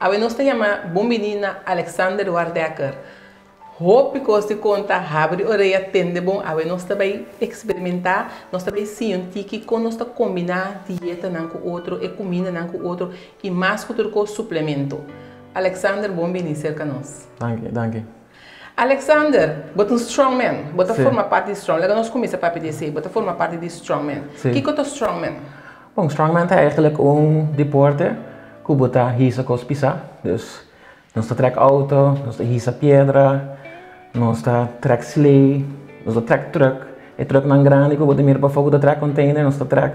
Awe nos ta yama bon bini na Alexander Wardekker. Hopi kos di konta, habri orea, tende bon. Awe nos ta bai eksperimentá, nos ta bai siña un tiki kon nos ta kombiná dietanan ku otro, e kumindanan ku otro i mas ku tur kos suplemento. Alexander, bon bini serka nos. Danki, danki. Alexander, bo ta un strongman. Bo ta forma parti di strong. Laga nos kuminsá papia di esei. Bo ta forma parti di strongman. Kiko ta strongman? Bon, strongman ta eigenlijk un deporte ku bo ta hisa kos pisá. Dus nos ta trèk outo, nos ta hisa piedra, nos ta trèk slee, nos ta trèk trùk. E trùknan grandi ku bo ta mira pafó ku ta trèk container, nos ta trèk.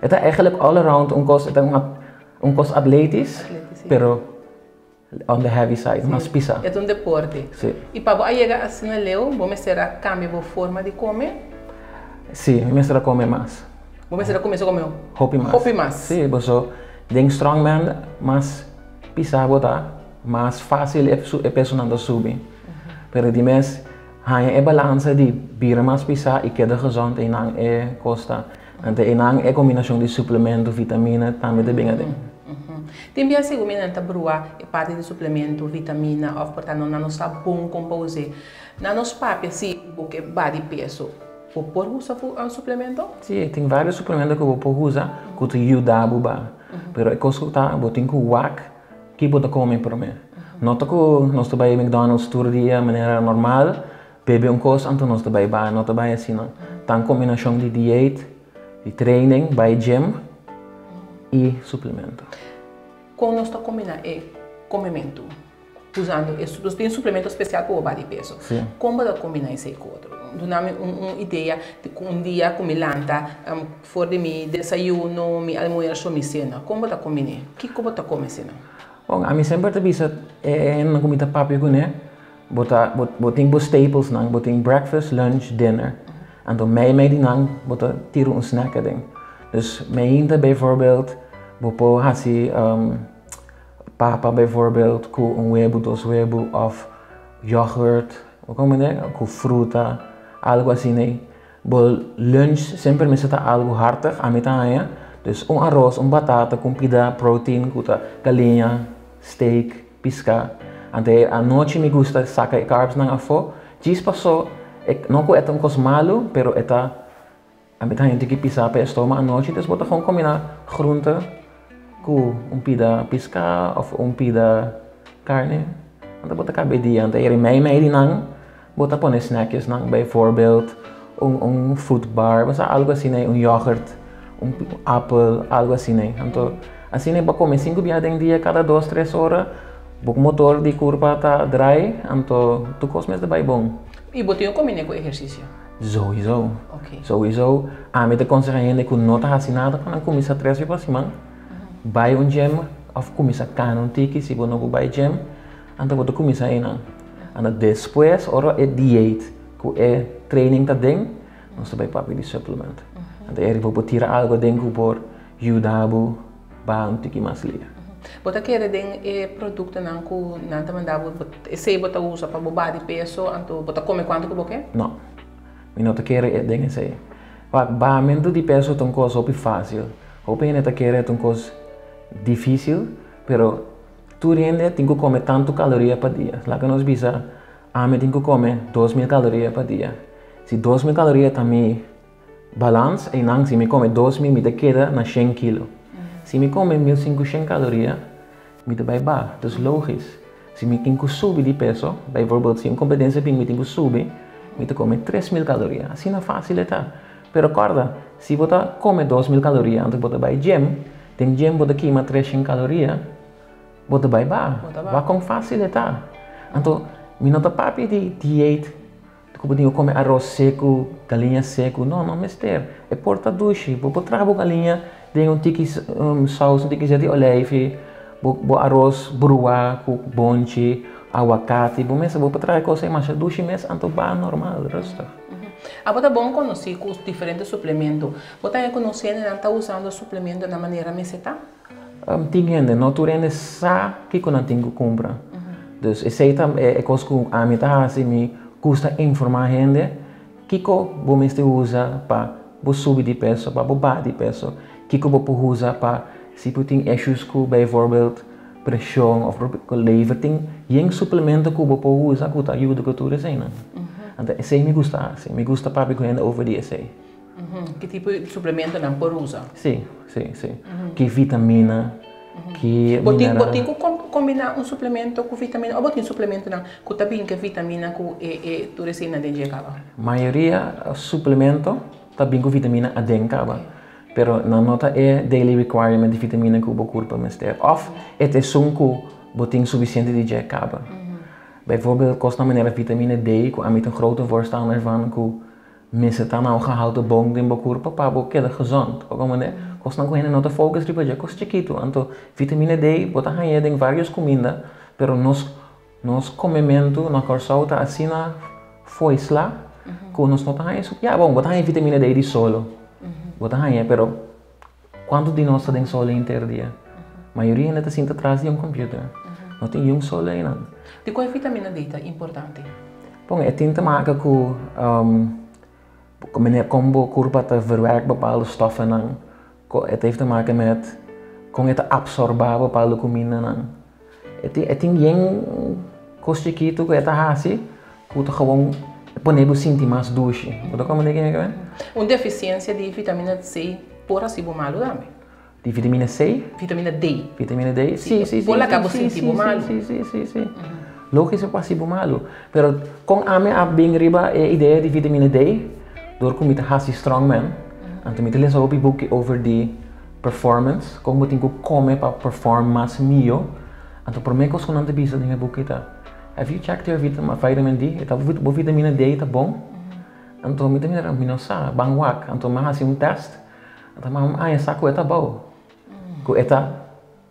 E ta eigenlijk all around un kos, e ta un kos atletisch, pero on the heavy side, mas pisá. E ta un deporte. Sí. I pa bo a yega asina leu, bo mester a kambia bo forma di kome? Sí, mi mester a kome mas. Bo mester a kuminsá kome hopi mas. Hopi mas. Sí, paso den strongman mas pisá bo ta, mas fásil e pesonan ta subi. Pero di mes haña e balansa di bira mas pisá i keda gezond einan e kos ta. Anto einan e kombinashon di suplemento, vitamina tambe ta bin aden. Tin bia segun mi nan ta brua e parti di suplemento, vitamina òf por ta nan no sa bon kon pa us'é. Nan nos papia si bo ke ba di peso, bo por usa suplemento? Si, tin vários suplemento ku bo por usa ku ta yuda bo ba. Pero e kos ku ta, bo tin ku wak ki bo ta kome promé. No ta ku nos ta bai McDonald's tur dia manera normal, Bebe un kos anto nos ta bai baña, no ta bai asina. Ta un kombinashon di dieet, di training, bai gym i suplemento. Kon nos ta kombiná e komementu usando e nos tin suplemento spesial pa bo baha di peso. Si. Kon bo ta kombiná esei ku otro? Duna mi un idea di ku un dia ku mi lanta for di mi desayuno, mi almuerso, mi sena. Kon bo ta kombiné? Kiko bo ta kome asina? Bon, ami semper ta bisa e hendenan ku mi ta papia kuné, Bo ta bo tin bo staples nan, bo tin breakfast, lunch, dinner. Anto mei mei di nan bo ta tira un snack aden. Dus meinta bijvoorbeeld bo por hasi papa bijvoorbeeld ku un webu, dos webu of yoghurt, bo comprende? Ku fruta, algo asina ei. Bo lunch semper mester ta algo hartig, ami ta haña. Dus un aros, un batata ku un pida protein ku ta galiña, steak. Piská. Anto e anochi mi gusta saka e carbsnan afó, djis pasó e no ku e ta un kos malu, pero e ta ami ta haña tiki pisá pa e stoma anochi, dus bo ta gewoon kombiná groente ku un pida piská òf un pida karni, anto bo ta kaba e dia. Anto e mei mei di nan bo ta pone snackjesnan, bijvoorbeeld un un fruit bar, bo sa algu asina, un yoghurt, un apel, algu asina. Anto asina bo kome sinku bia den dia kada dos tres ora, bo motor di kurpa ta drai, anto tur kos mester bai bon. I bo tin un kombiné ku ehersisio? Souiso. Souiso. Ami ta konsehá hende ku no ta hasi nada pa nan kuminsá tres bia pa siman, bai un gym òf kuminsá kana un tiki si bo no por bai gym. Anto bo ta kuminsá einan. Anto despues ora e dieet ku e training ta den, nos ta bai papia di supplement. Anto eri bo por tira algu aden ku por yuda bo baha un tiki mas lia. Bo ta kere den e produktonan ku nan ta manda bo, esei bo ta usa pa bo baha di peso, anto bo ta kome kuantu ku bo ke? No, mi no ta kere den esei. Wak, bahamentu di peso ta un kos hopi fásil. Hopi hende ta kere ta un kos difísil, pero Tur hende tin ku kome tantu kaloria pa dia. Laga nos bisa, ami tin ku kome 2000 kaloria pa dia. Si 2000 kaloria ta mi balans, einan si mi kome 2000 mi ta keda na shen kilo. Si mi kome 1500 kaloria, mi ta bai baha. Dus logis, si mi tin ku subi di peso, bijvoorbeeld si un kompetensia bin mi tin ku subi, mi ta kome 3000 kaloria. Asina fásil e ta. Pero kòrda, si bo ta kome 2000 kaloria anto bo ta bai gym, Den gym bo ta kima 300 kaloria, bo ta bai ba. Wak kon fásil e ta. Anto, mi no ta papia di dieet ku bo tin ku kome aros seku, galiña seku. No, no mester. E por ta dushi. Bo por traha bo galiña den un tiki sous, un tiki zet di oleifi, bo aros bruá ku bonchi, awakati. Bo mester, bo por traha e kos ei masha dushi mes, anto ba normal, rustig. Abo ta bon konosí ku diferente suplemento. Bo ta rekonosé hende nan ta usando suplemento na manera mester ta? Tin hende, no tur hende sa kiko nan tin ku kumpra. Dus esei ta e kos ku ami ta hasi, mi gusta informá hende kiko bo mester usa pa bo subi di peso, pa bo baha di peso, kiko bo por usa pa si bo tin issues ku bijvoorbeeld. preshon òf ku lever tin yen suplemento ku bo por usa ku ta yuda ku tur eseinan. Anto esei mi gusta hasi, mi gusta papia ku hende over di esei. Ki tipo di suplementonan por usa? Si, si, si. Ki vitamina, ki Bo tin, bo mineral. tin ku kombiná un suplemento ku vitamina òf bo tin suplementonan ku ta bin ku e vitamina ku e e tur eseinan den dje kaba? Mayoria suplemento ta bin ku vitamina aden kaba, pero nan no ta e daily requirement di vitamina ku bo kurpa mester òf e ta esun ku bo tin sufisiente di dje kaba. Bijvoorbeeld kosnan manera vitamina D ku ami ta un grote voorstander van ku mester ta na un gehalte bon den bo kurpa pa bo keda gezond. Bo komprende? Kosnan ku hende no ta focus riba dje, kos chikitu. Anto vitamina D bo ta haña den varios kuminda, pero nos nos komementu na Kòrsou ta asina foisla ku nos no ta haña su, ya bon bo ta haña vitamina D di solo, bo ta haña pero kuantu di nos ta den solo henter dia? Mayoria hende ta sinta tras di un computer, no tin yun solo einan. Dikon e vitamina D ta importante? Bon, e tin te maka ku manera kon bo kurpa ta verwerk bepaalde stoffennan. E heeft te maken met kon e ta absorbá bepaalde kumindanan. E tin e tin yen kos chikitu ku e ta hasi ku ta gewoon pone bo sinti mas dushi. Bo ta komprende kico mi ke men? Un defisiensia di vitamina C por hasi bo malu tambe. Di vitamina C? Vitamina D. Vitamina D? Si, si, si. Por laga bo sinti bo malu. Si, si, si, si. Logis e por hasi bo malu. Pero kon ami a bin riba e idea di vitamina D? Dor ku mi ta hasi strongman, anto mi ta lesa hopi buki over di performance, kon bo tin ku kome pa perform mas mihó. Anto promé kos ku nan ta bisa den e buki ta, Have you checked your vitamin D? E ta bo vitamina D ta bon? Anto mi ta mira, mi no sa, ban wak. Anto mi a hasi un test, anto mi a haña sa ku e ta bou. Ku e ta,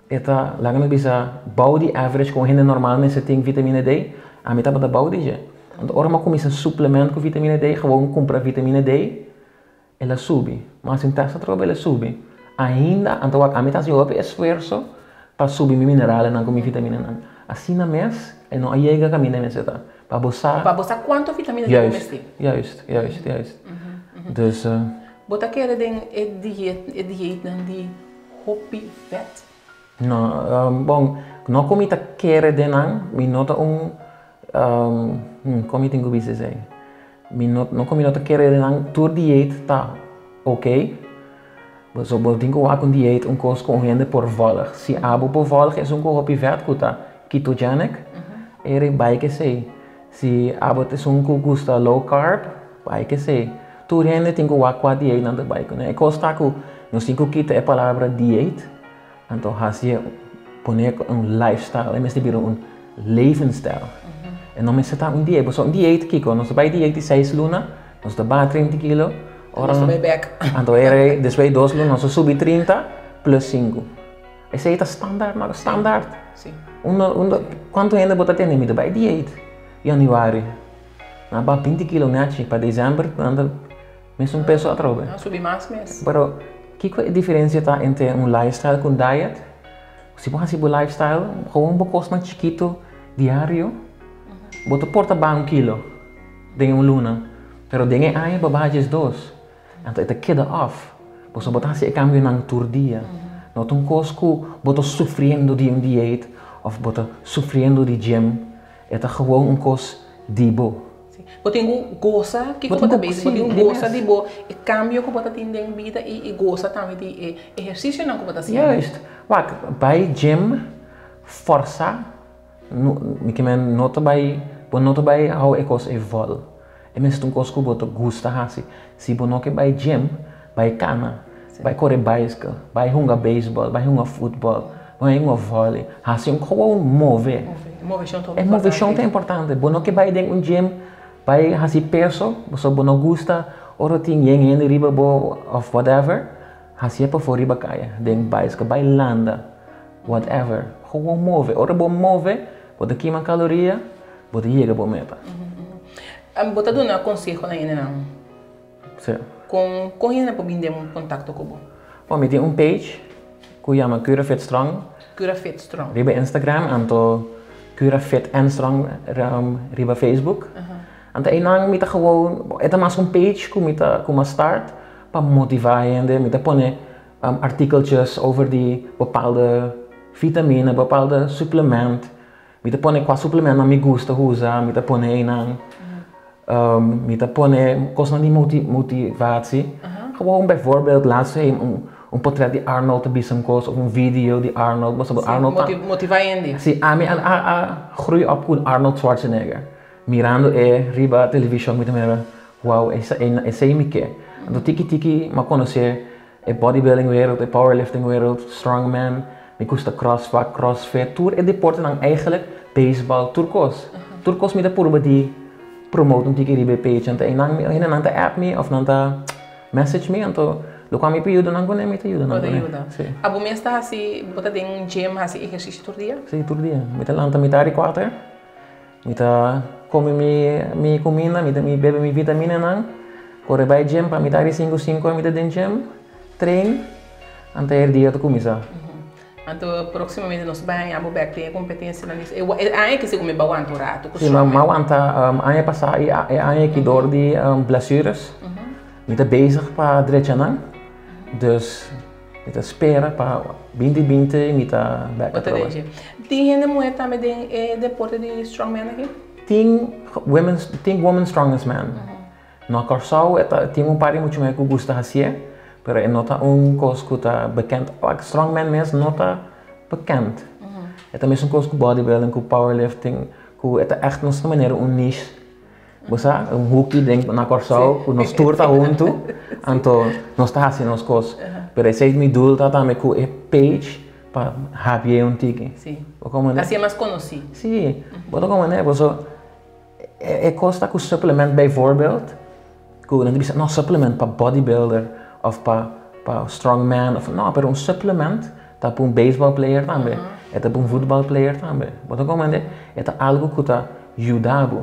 e ta, laga mi bisa, bou di average ku un hende normal mester tin vitamina D, ami tabata bou di dje. Anto ora mi a kuminsá suplement ku vitamina D, gewoon kumpra vitamina D, El a subi. Ma sin test atrobe el a subi. Ainda, anto wak ami ta hasi hopi esfuerso pa subi mi mineralenan ku mi vitaminanan. Asina mes e no a yega kaminda e mester ta. Pa bo sa. Pa bo sa kuantu vitamina bo mester. Juist, juist, juist. Dus. Bo ta kere den e dieet, e dieetnan di hopi vet? No, bon, no ku mi ta kere den nan, mi no ta un, kon mi tin ku bisa esei? Mi no no ku mi no ta kere den nan tur dieet ta ok, so bo tin ku wak un dieet un kos ku un hende por vòlg. Si abo por vòlg esun ku hopi vèt ku ta ketogenic, eri bai ku esei. Si abo ta esun ku gusta low carb, bai ku esei. Tur hende tin ku wak kua dieet nan ta bai kuné. E kos ta ku nos tin ku kita e palabra dieet Anto hasi e pone un lifestyle, e mester bira un levensstijl. E no mester ta un dieet, pasobra un dieet kiko? Nos ta bai dieet di seis luna, nos ta baha 30 kilo, ora Nos ta bai bek. Anto e rei despues di dos luna nos ta subi 30 plus sinku. Esei ta standaard, maar standaard. Unda, unda, kuantu hende bo ta tende mi ta bai dieet januari, nan a baha 20 kilo nechi, pa december nan ta Mesun peso atrobe. A subi mas mes. Pero kiko e diferencia ta entre un lifestyle ku un diet? Si bo hasi bo lifestyle, gewoon bo kosnan chikito diario, bo ta por ta baha un kilo den un luna, pero den e aña bo baha 12. Anto e ta keda off, pasobra bo ta hasi e kambionan tur dia. No ta un kos ku bo ta sufriendo di un dieet of bo ta sufriendo di gym, e ta gewoon un kos di bo. Bo tin ku gosa kiko bo ta bezig, bo tin ku gosa di bo e kambio ku bo ta tin den bida i gosa tambe di e ehersisionan ku bo ta hasiendo. Juist. Wak, bai gym fòrsá, mi ke men no ta bai, bo no ta bai hou e kos ei vòl. E mester ta un kos ku bo ta gusta hasi. Si bo no ke bai gym, bai kana, bai kore baiskel, bai hunga beisbòl, bai hunga futbòl, bai hunga vòlei. Hasi un gewoon move. E moveshon ta importante. Bo no ke bai den un gym bai hasi peso pasobra bo no gusta ora tin yen hende riba bo òf whatever. Hasié pafó riba kaya, den baiskel, bai landa, whatever. Gewoon move. Ora bo move, bo ta kima kaloria, bo ta yega bo meta. Bo ta duna konseho na hendenan? Sí. Kon kon hende por bin den kontakto ku bo? Bon, mi tin un page ku yama Cura Fit Strong. Cura Fit Strong. Riba Instagram, anto Cura Fit and Strong riba Facebook. Anto einan mi ta gewoon, e ta mas un page ku mi ta ku mi a start pa motivá hende. Mi ta pone artikeltjes over di bepaalde. Vitamina, bepaalde supplement. Mi ta pone kua supplement nan mi gusta usa, mi ta pone einan. Mi ta pone kosnan di motivatie. Gewoon bijvoorbeeld laatst een portret di Arnold te bisa un kos of un video di Arnold. Sí, Arnold motiva hende. Sí, ami a groei op ku Arnold Schwarzenegger. Mirando e riba television, mi ta mira, wow, esei mi ke. Anto tiki tiki m'a konosé e bodybuilding wereld, e powerlifting wereld, strongman, mi gusta crossfit, crossfit, tur e deportenan eigenlijk, baseball, tur kos. Tur kos mi ta purba di promote un tiki riba e page. Anto einan hendenan ta app mi of nan ta message mi, anto loke mi por yuda nan kuné, mi ta yuda nan Bo ta kuné. yuda. Sí. Abo mes ta hasi, bo ta den gym hasi ehersisio tur dia? Sí, tur dia. Mi ta lanta mitar di kuater, mi ta kome mi kuminda, mi ta mi bebe mi vitaminanan, kore bai gym pa mitar di sinku, sinku mi ta den gym, train, anto e dia ta kuminsá. Anto próximamente nos bai haña bo bèk den e kompetensianan di e aña aki sigur mi bai wanta un ratu ku Sí, mi strongman. a wanta aña pasá i e aña aki dor di blessures. Mi ta bezig pa drecha nan, dus mi ta spera pa 2020 mi ta bèk Bo ta atrobe. den gym. Tin hende muhé tambe den e deporte di strongman aki? Tin women's, tin women's strongest man. Na Kòrsou e ta tin un par di mucha muhé ku gusta hasié, pero e no ta un kos ku ta bekend. Strongman mes no ta bekend. E ta mesun kos ku bodybuilding, ku powerlifting, ku e ta ègt nos ta manera un niche. Bo sa, un huki den na Kòrsou ku nos tur ta huntu, anto nos ta hasi nos kos. Pero esei mi doel ta tambe ku e page pa habié un tiki. Bo komprendé? Hasié mas konosí. Sí, bo ta komprendé? Pasobra e kos ta ku supplement bijvoorbeeld, ku nan ta bisa no supplement pa bodybuilder of pa strongman of no, pero un supplement ta pa un baseball player tambe, e ta pa un voetbal player tambe. Bo ta komprende? E ta algu ku ta yuda bo,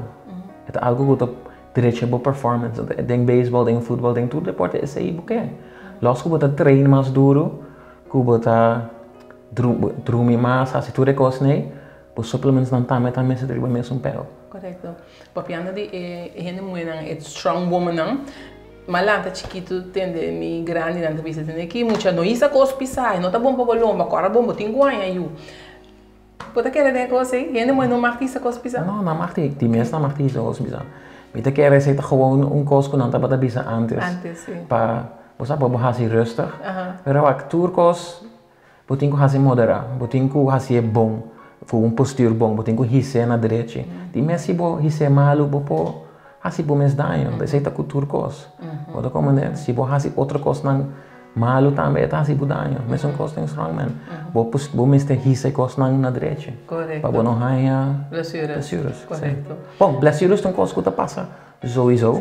e ta algu ku ta drecha bo performance. Den baseball, den voetbal, den tur deporte esei bo ke. Los ku bo ta train mas duru, ku bo ta drumi mas, hasi tur e kosnan ei, bo supplementsnan tambe ta mester riba mesun pèl. Korekto. Papiando di e hende muhénan, e strong womannan, m'a lanta chikitu tende mi grandinan ta bisa tende ki mucha no hisa kos pisá, e no ta bon pa bo lomba, kòrda bon bo tin guaña yu. Bo ta kere den e kos ei? Hende muhé no mag hisa kos pisá? No, nan mag di, di mes nan mag di hisa kos pisá. Mi ta kere esei ta gewoon un kos ku nan tabata bisa ántes. Ántes, si. Pa, bo sa, pa bo hasi rùstig. Pero wak, tur kos Bo tin ku hasi moderá, bo tin ku hasié bon, ku un postur bon, bo tin ku his'é na drechi. Di mes si bo his'é malu bo por hasi bo mes daño. Esei ta ku tur kos. Bo ta komprendé? Si bo hasi otro kosnan malu tambe e ta hasi bo daño. Mesun kos den strongman. Bo bo mester hisa e kosnan na drechi pa bo no haña blesures. Bon, blesures ta un kos ku ta pasa souiso.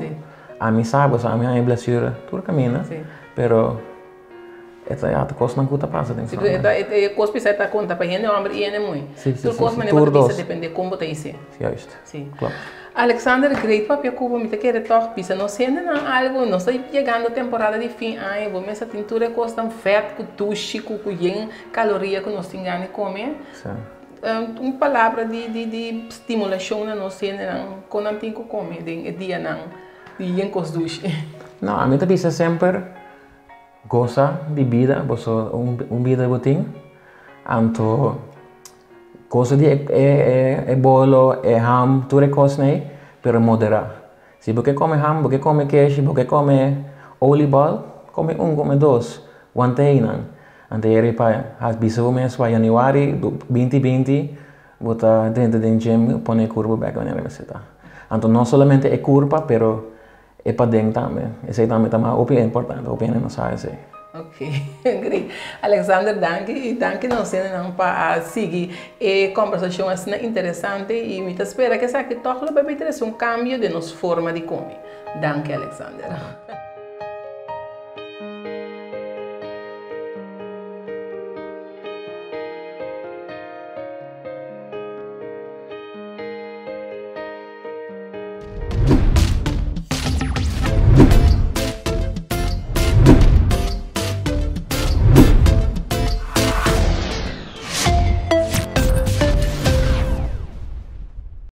Ami sa, bo sa ami haña blesure tur kaminda, pero. E ta ya ta kosnan ku ta pasa den Sí, strongman. e kos pisá ta konta pa hende hòmber i hende muhé. Sí, sí, Tur sí, kos sí. manera bo Tur ta bisa dos. dependé kon bo ta hise. Juist. Sí. Klopt. Alexander, great papia ku bo. Mi ta kere tòg bisa nos hendenan algu. Nos ta yegando temporada di fin aña. Bo mester tin tur e kosnan vèt ku dushi ku ku yen kaloria ku nos tin gana di kome. Sí. Un palabra di di di stimulashon na nos hendenan kon nan tin ku kome den e dianan di yen kos dushi. No, ami ta bisa semper Gosa di bida, boso un bida bo tin, anto gosa di e bolo, e ham, tur e kosnan ei, pero moderá. Si bo ke kome ham, bo ke kome keshi, bo ke kome oliebol, kome un, kome dos, wanta einan. Anto e ripa a bisa bo mes pa januari 2020 bo ta drenta den gym pone e kurpa bek manera mester ta. Anto no solamente e kurpa, pero E paden tambe. Esei tambe ta mas hopi importante. Hopi hende no sa esei. Ok, great. Alexander, danki i danki nos hendenan pa a sigui e kombersashon asina interesante i mi ta spera ku esaki tòg lo bai trese un kambio den nos forma di kome. Danki, Alexander.